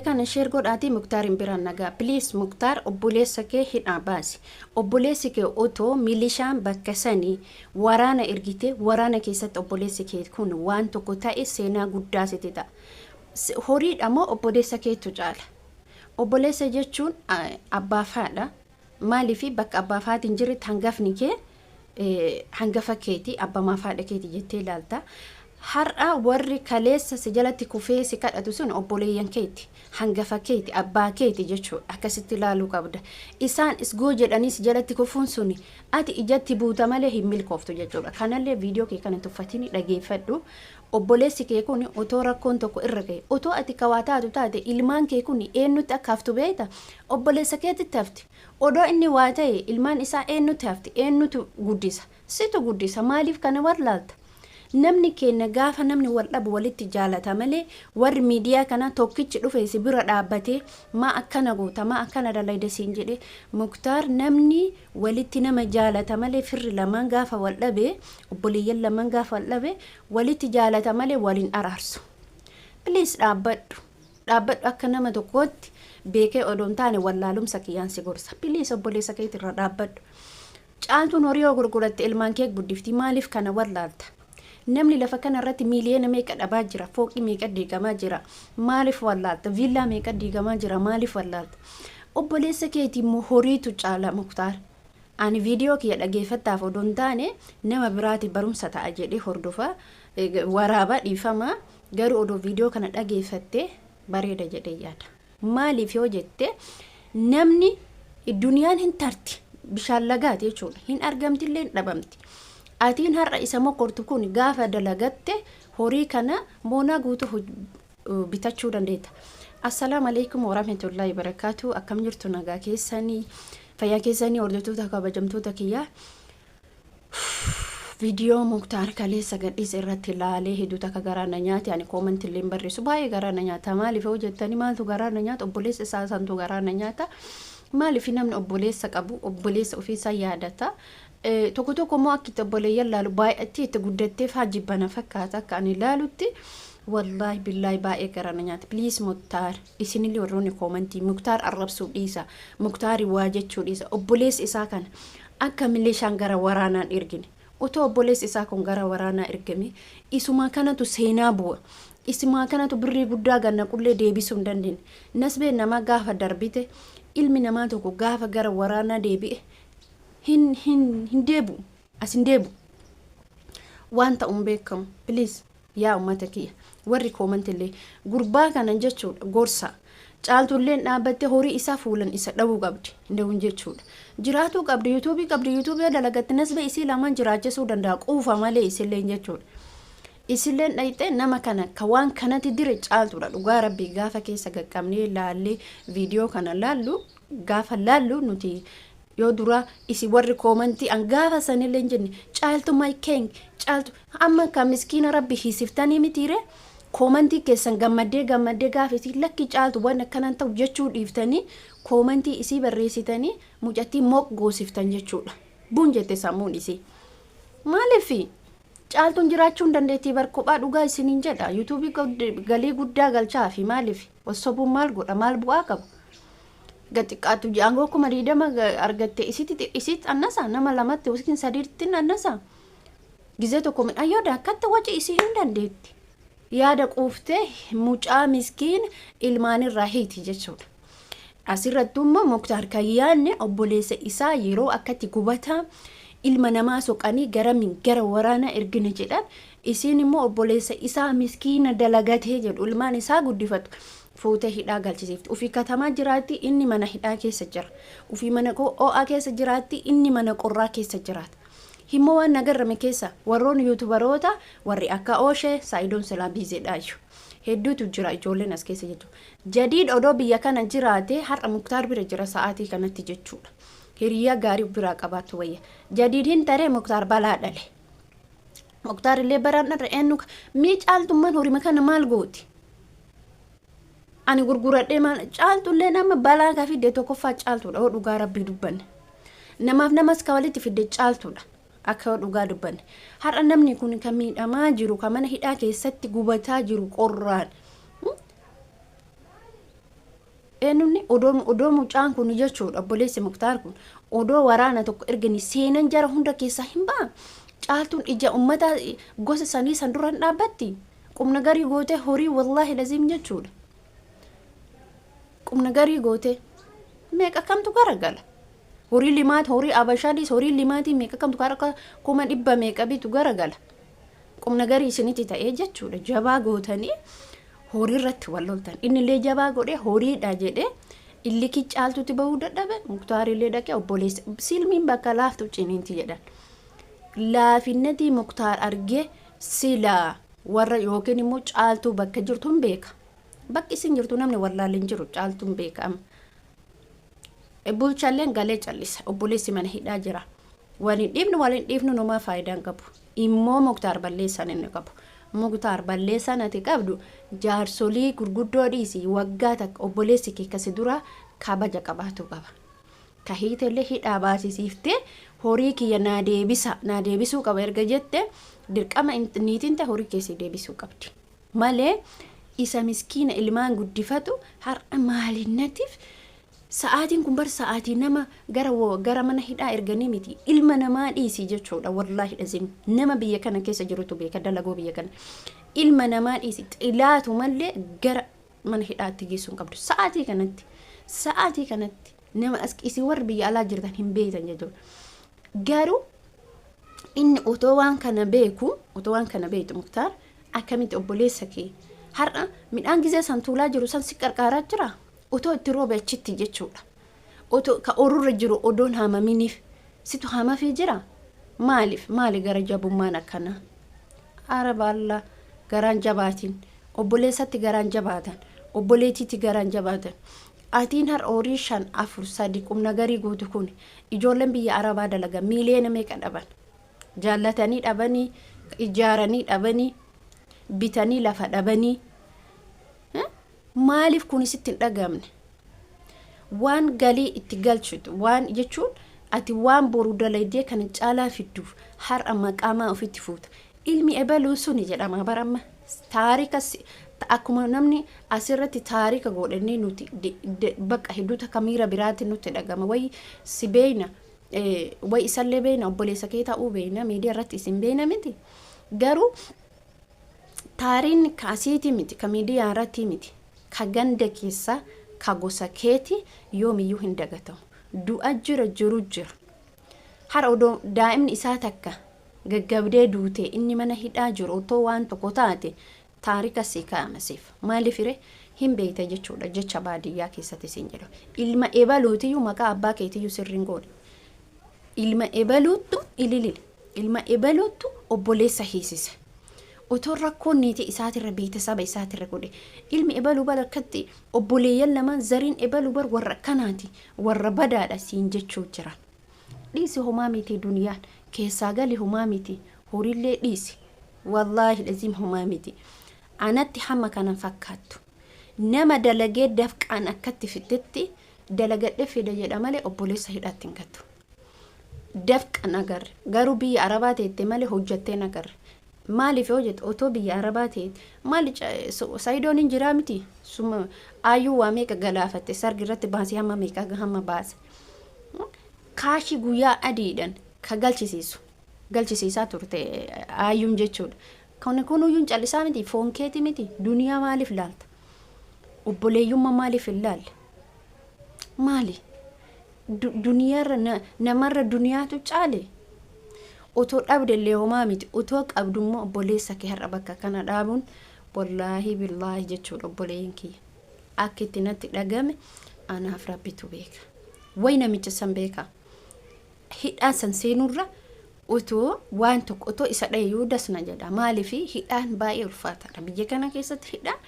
Kana share godhaatii Muktaariin biraan nagaa. Please Muktaar, obboleessa kee hidhaa baasi. Obboleessi kee otoo milishaan bakka sanii waraana ergite, waraana keessatti obboleessi kee kun waan tokko ta'e, seenaa guddaa sitti ta'a. Horiidha moo obboleessa keetu caala? Obboleessa jechuun abbaaf haadha. Maaliif bakka abbaaf haati hin jirretti hangafni kee hangafa keeti, abbamaaf haadha keeti jettee ilaalta. Har'a warri kaleessa si jalatti kufee si kadhatu sun obboleeyyan keeti, hangafa keeti, abbaa keeti jechuudha. Akkasitti ilaaluu qabda. Isaan isgoo jedhanii si jalatti kufuun suni ati ijatti buuta malee hin milkooftu jechuudha. Kanallee viidiyoo kee kana tuffatini dhageeffadhu. Obboleessi kee kun otoo rakkoon tokko irra gahe, otoo ati ka waa taatu taate, ilmaan kee kun eennutti akka haftu beekta? Obboleessa keetitti hafti. Odoo inni waa ta'e ilmaan isaa eennutti hafti? Eennutu guddisa? Situ guddisa. Maaliif kana wallaalta? Namni keenya gaafa namni wal dhabu walitti jaalata malee, warri miidiyaa kanaa tokkichi dhufe si bira dhaabbatee maa akkana goota, maa akkana dalayda siin jedhe. Muktaar, namni walitti nama jaalata malee, firri lamaan gaafa wal dhabe, obboleeyyan lamaan gaafa wal dhabe walitti jaalata malee waliin araarsu. Please dhaabbadhu. Dhaabbadhu. Akka nama tokkootti beekee odoo hin taane wallaalumsa kiyyaan si gorsa. Please, obboleessa keetirra dhaabbadhu. Caaltuun horii yoo gurguratte ilmaan kee guddifti. Maaliif kana wallaalta? Namni lafa kana irratti miiliyoona meeqa dhabaa jira? Fooqii meeqa diigamaa jira? Maaliif wallaalta? Viillaa meeqa diigamaa jira? Maaliif wallaalta? Obboleessa keetii immoo horiitu caala, Muktaar. Ani viidiyoo kiyya dhageeffattaaf odoo hin taane nama biraati barumsa ta'a jedhee hordofa waraabaa, dhiifama. Garuu odoo viidiyoo kana dhageeffatte bareeda jedhee yaada. Maaliif yoo jette, namni duniyaan hin tarti, bishaan lagaati jechuudha. Hin argamtillee, hin dhabamti. Atiin har'a isa mokortu kun gaafa dalagatte horii kana moonaa guutuu bitachuu dandeetta. Assalaamu alaikum warahmatullahi wabarakatuh. Akkam jirtu? Nagaa keessanii, fayyaa keessanii, hordoftoota kabajamtoota kiyyaa? Viidiyoo Muktaar kaleessa gadhiise irratti ilaalee hedduu takka garaa na nyaate. Ani comment illee hin barreessu, baay'ee garaa na nyaata. Maaliif yoo jettanii, maaltu garaa na nyaata? Obboleessa isaa santu garaa na nyaata. Maaliif? Namni obboleessa qabu obboleessa ofiisaa yaadata. Tokko tokko immoo akka itti obboleeyyan laalu baay'attee itti guddattee faa jibbana fakkaata akka ani laalutti. Wallaahi billaahi, baay'ee garaa na nyaata. Please Muktaar, isinillee warroonni comment Muktaar arrabsuu dhiisa, Muktaari waa jechuu dhiisa. Obboleessi isaa kana akka milishaan gara waraanaan ergine. Otoo obboleessi isaa kun gara waraanaa ergame isumaa kanatu seenaa bu'a, isumaa kanatu birrii guddaa ganna qullee deebisuu hin dandeenye. Nasbeen namaa gaafa darbite, ilmi namaa tokko gaafa gara waraanaa deebi'e hin deebi'u, as hin deebi'u, waan ta'uun beekamu. Please yaa ummata kiyya, warri comment illee gurbaa kana jechuudha gorsa. Caaltulleen dhaabbattee horii isaa fuulan isa dhabuu qabdi nda'uun jechuudha. Jiraatuu qabdi, YouTube qabdi, YouTube dalagatti nasbee isii lamaan jiraachisuu danda'a, quufa malee isilleen jechuudha. Isilleen dhayxee nama kana ka waan kanatti dire Caaltuudha. Dhugaa rabbii, gaafa keessa qaqqabnee laallee viidiyoo kana laallu, gaafa laallu nuti yoo dura isi warri comment an gaafa sanillee hin jenne, "Caaltu my king, Caaltu." Amma ka miskiina rabbi hiisiftanii mitiire, comment keessan gammaddee gammaddee gaafa isii lakki Caaltu waan akkanaan ta'u jechuu dhiiftanii comment isii barreessitanii mucattii moq goosiftan jechuudha. Buun jette sammuun isii. Maaliif? Caaltuun jiraachuu hin dandeettii bar kophaa, dhugaa isiniin jedha. YouTube galii guddaa galchaa fi maaliif sobuun maal godha, maal bu'aa qaba? Gaxiqqaatu aangoo 20,000 argatte isitti isitti annasa nama lamatti yookiin sadiitti annasa. Gizee tokko midhaan yoo daakkatte waci isii hin dandeetti. Yaada quuftee mucaa miskiin ilmaanirraa hiiti jechuudha. Asirratti immoo Muktaar kan yaadne obboleessa isaa yeroo akkatti gubataa ilma namaa soqanii garamiin gara waraanaa ergina jedhan, isiin immoo obboleessa isaa miskiina dalagatee jedhu ilmaan isaa guddifatu fuutee hidhaa galchisiifti. Ofii katamaa jiraatti, inni mana hidhaa keessa jira. Ofii mana ho'aa keessa jiraatti, inni mana qorraa keessa jiraata. Himmoo waan nagarrame keessa warroon YouTuberoota warri akka Ooshee Saayidoon silaa biizeedhaayyuu. Hedduutu jira ijoolleen as keessa jechuudha. Jadiid odoo biyya kana jiraate har'a Muktaar bira jira sa'aatii kanatti jechuudha. Hiriyaa gaarii biraa qabaattu wayya. Jadiid hin taree Muktaar balaa dhale. Muktaar illee baraan dharra eenyu mii Caaltummaan horima kana maal gooti? Ani gurguradhee maal? Caaltullee nama balaa ka fidde tokkoffaa Caaltuudha yoo dhugaa rabbii dubbanne. Namaaf namas ka walitti fidde Caaltuudha. Akka yoo dhugaa dubbanne. Har'a namni kun kan miidhamaa jiru, kan mana hidhaa keessatti gubataa jiru qorraan. Eenyunni odoo mucaan kun jechuudha, obboleessi Muktaar kun odoo waraana tokko erganii seenan jara hunda keessaa hin ba'an. Caaltuun ija ummata gosa sanii san dura hin dhaabbatti. Qubna garii gootee horii, wallaahi laziim jechuudha. Qubna garii gootee meeqa kamtu garagala. Horii limaat, horii abashaadhis, horii limaatii meeqa kamtu gara 100,000 meeqa bitu garagala. Qubna garii isinitti ta'ee jechuudha. Jabaa gootanii horii irratti wal loltan. Inni illee jabaa godhee horiidha jedhee illikii Caaltutti bahuu dadhabe. Muktaarillee dhaqee obboleessa silmiin bakka laaftu ciniinti jedhan. Laafinnatii Muktaar argee silaa warra yookiin immoo Caaltuu bakka jirtu hin beeka. Bakki isin jirtu namni wallaalee hin jiru, Caaltuun beeka amma. Bulchalleen galee callisa. Obboleessi mana hidhaa jira. Waliin dhiifnu, waliin dhiifnu, numaa faayidaa hin qabu. Immoo Muktaar balleessaan inni qabu. Muktaar, balleessaan ati qabdu, jaarsolii gurguddoo dhiisi, waggaa takka obboleessi kee kasi dura kabaja qabaatu qaba. Ka hiitellee hidhaa baasisiiftee horii kiyya naa deebisa, naa deebisuu qaba erga jette, dirqama niitiin ta'e horii keessi deebisuu qabdi. Malee isa miskiina ilmaan guddifatu har'a maalinnatiif sa'aatiin kun bar sa'aatii nama gara mana hidhaa erganii miti. Ilma namaa dhiisi jechuudha. Wallaahi dhazim, nama biyya kana keessa jirutu beeka dalagoo biyya kana. Ilma namaa dhiisi, xilaatu mallee gara mana hidhaatti geessuu hin qabdu sa'aatii kanatti. Sa'aatii kanatti nama as isin warri biyya alaa jirtan hin beektan jechuudha. Garuu inni otoo waan kana beeku, otoo waan kana beektu, Muktaar, akkamitti obboleessa kee har'a midhaan gizee san tuulaa jiru san si qarqaaraa jira, otoo itti roobe achitti jechuudha. Otoo ka orurra jiru odoon haamaminiif situ haamafii jira. Maaliif, maali gara jabummaan akkanaa? Ara baallaa garaan jabaatiin, obboleessatti garaan jabaatan, obboleetiitti garaan jabaatan. Atiin har horii shan, afur, sadi qubna garii guutu kun, ijoolleen biyya arabaa dalagan miiliyoona meeqa dhaban, jaallatanii dhabanii, ijaaranii dhabanii, bitanii lafa dhabanii. Maaliif kun sitti hin dhagamne? Waan galii itti galchitu waan jechuun ati waan boru dalaydee kana caalaa fidduuf har'a maqaamaa ofitti fuuta. Ilmi ebaluu suni jedhama baramma. Taarika akkuma namni asirratti taarika godhannee nuti bakka hedduu takka miira biraatti nutti dhagama. Wayi si beeyna, wayi isallee beeyna, obboleessa kee ta'uu beeyna, miidiyaa irratti isin beeyna miti. Garuu taariin ka asiiti miti, ka miidiyaa irratti miti, ka ganda keessaa, ka gosa keeti yoomiyyuu hin dagatamu. Du'a jira, jiru jira. Har odoo daa'imni isaa takka gaggabdee duute, inni mana hidhaa jiru otoo waan tokko taate, taarika sii kaa'ama siif. Maaliif ire hin beeyta jechuudha. Jecha baadiyyaa keessatti siin jedhu. Ilma ebaluutiyyuu maqaa abbaa keetiyyuu sirriin goone. Ilma ebaluuttu ililile. Ilma ebaluuttu obboleessa hiisise. Otoo rakkoon niitii isaatirra beetasaba isaatirra godhe. Ilmi ebaluu bar akkatti obboleeyyan lamaan zariin ebaluu bar warra akkanaati, warra badaadha siin jechuu jiran. Dhiisi, homaa miti duniyaan. Keessaa gali, homaa miti. Horiillee dhiisi. Wallaahi laziim, homaa miti. Anatti hamma kanan fakkaattu. Nama dalagee dafqaan akkatti fixetti dalagadhe fida jedha malee obboleessa hidhaatti hin gattu. Dafqan agarre. Garuu biyya arabaa teette malee hojjattee agarre. Maaliif yoo jette, otoo biyya arabaa teette maali Sayidoon hin jiraa miti. Suma ayyuu waa meeqa galaafatte, sargi irratti baasee hamma meeqa hamma baase. Kaashii guyyaa adiidhaan ka galchisiisu galchisiisaa turte ayyuun jechuudha. Kun kunuyyuun callisaa miti, foon keeti miti. Duniyaa maaliif laalta? Obboleeyyummaa maaliif hin laalle? Maali? Duniyaarra namarra duniyaatu caale? Otoo dhabde illee homaa miti. Otoo qabdummoo obboleessa kee har'a bakka kana dhaabuun, wallaahi billaahi jechuudha, obboleeyyin kiyya. Akka itti natti dhagame anaaf rabbitu beeka. Way namicha san beeka. Hidhaa san seenurra otoo waan tokko otoo isa dhahe dasna jedha. Maaliif? Hidhaan baay'ee ulfaataadha. Biyya kana keessatti hidhaan,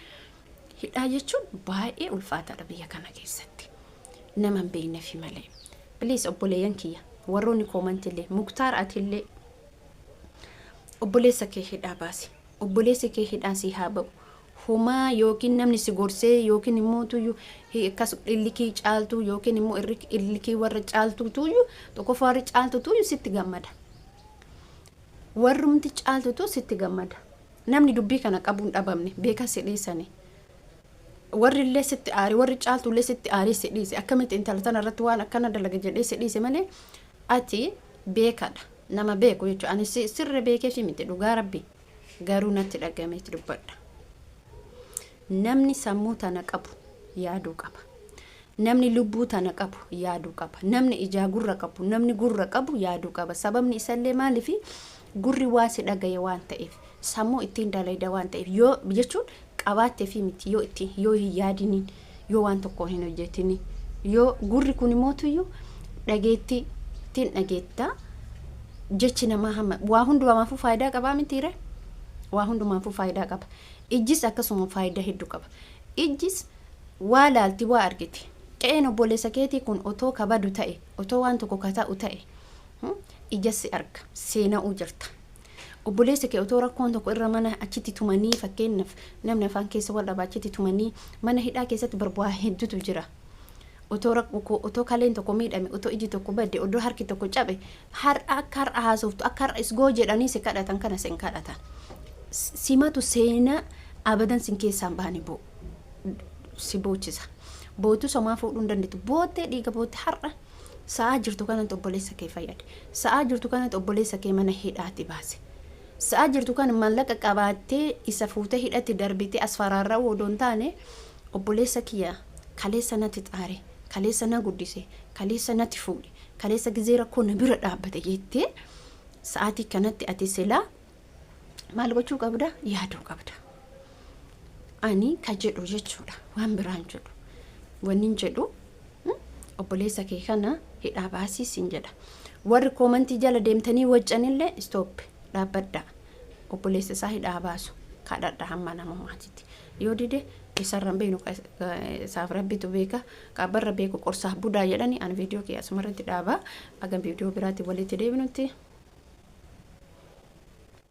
hidhaa jechuun baay'ee ulfaataadha biyya kana keessatti. Nama hin beeknefi malee. Please obboleeyyan kiyya, warroonni koomantillee, Muktaar, atillee obboleessa kee hidhaa baasi. Obboleessi kee hidhaa si haa ba'u. Homaa yookiin namni si gorsee yookiin immoo tuyyu akkas illikii Caaltuu yookiin immoo illikii warra Caaltuu tuyyu, tokkoffaa warri Caaltuu tuyyu sitti gammada. Warrumti Caaltutu sitti gammada. Namni dubbii kana qabuun dhabamne beeka si dhiisani. Warri illee sitti aare, warri Caaltu illee sitti aaree si dhiise. Akkamitti intala tana irratti waan akkana dalaga jedhee si dhiise malee, ati beekadha, nama beeku jechuudha. Ani sirra beekee fi miti, dhugaa Rabbi, garuu natti dhagameeti dubbadha. Namni sammuu tana qabu yaaduu qaba. Namni lubbuu tana qabu yaaduu qaba. Namni ijaa gurra qabu, namni gurra qabu yaaduu qaba. Sababni isallee maaliifi? Gurri waa si dhagaye waan ta'eef, sammuu ittiin dalayda waan ta'eef, yoo jechuun qabaattee fi miti, yoo ittiin yoo hin yaadiniin, yoo waan tokko hin hojjetini, yoo gurri kun imootuyyuu dhageettii ittiin dhageettaa, jechi namaa hamma waa hundumaafuu faayidaa qabaa mitiire? Waa hundumaafuu faayidaa qaba. Ijjis akkasuma faayidaa hedduu qaba. Ijjis waa laalti, waa argiti. Qe'een obboleessa keetii kun otoo kabadu ta'e, otoo waan tokko ka ta'u ta'e, ija si arga, seena'uu jirta. Obboleessa kee otoo rakkoon tokko irra, mana achitti tumanii, fakkeenyaaf namni afaan keessa wal dhabaa, achitti tumanii mana hidhaa keessatti barbaa hedduutu jira. Otoo rakkoo, otoo kaleen tokko miidhame, otoo iji tokko badde, otoo harki tokko cabe, har'a akka har'a haasoftu, akka har'a isgoo jedhanii si kadhatan kana sin kadhatan. Simatu seenaa abadan sin keessaan bahani boo si boochisa. Bootu somaa fuudhuu hin dandeettu. Boottee dhiiga boottee har'a sa'aa jirtu kanatti obboleessa kee fayyade. Sa'aa jirtu kanatti obboleessa kee mana hidhaatti baase. Sa'aa jirtu kana maallaqa qabaattee isa fuutee hidhatti darbitee as faraarra'uu odoo hin taane, obboleessa kiyya kaleessa natti xaare, kaleessa na guddise, kaleessa natti fuudhe, kaleessa gizee rakkoo na bira dhaabbate jettee sa'aatii kanatti ati silaa maal gochuu qabda? Yaaduu qabda. Ani ka jedhu jechuudha, waan biraan jedhu. Wanni jedhu, obboleessa kee kana hidhaa baasii siin jedha. Warri koomantii jala deemtanii waccanillee, stop, dhaabbadhaa. Obboleessa isaa hidhaa baasu kadhadha hamma namummaatitti. Yoo dide isarra hin beeknu, isaaf Rabbitu beeka. Qaabbarra beeku qorsaaf budaa jedhani. Ani viidiyoo kee asumarratti dhaabaa. Haga viidiyoo biraatti walitti deebinutti.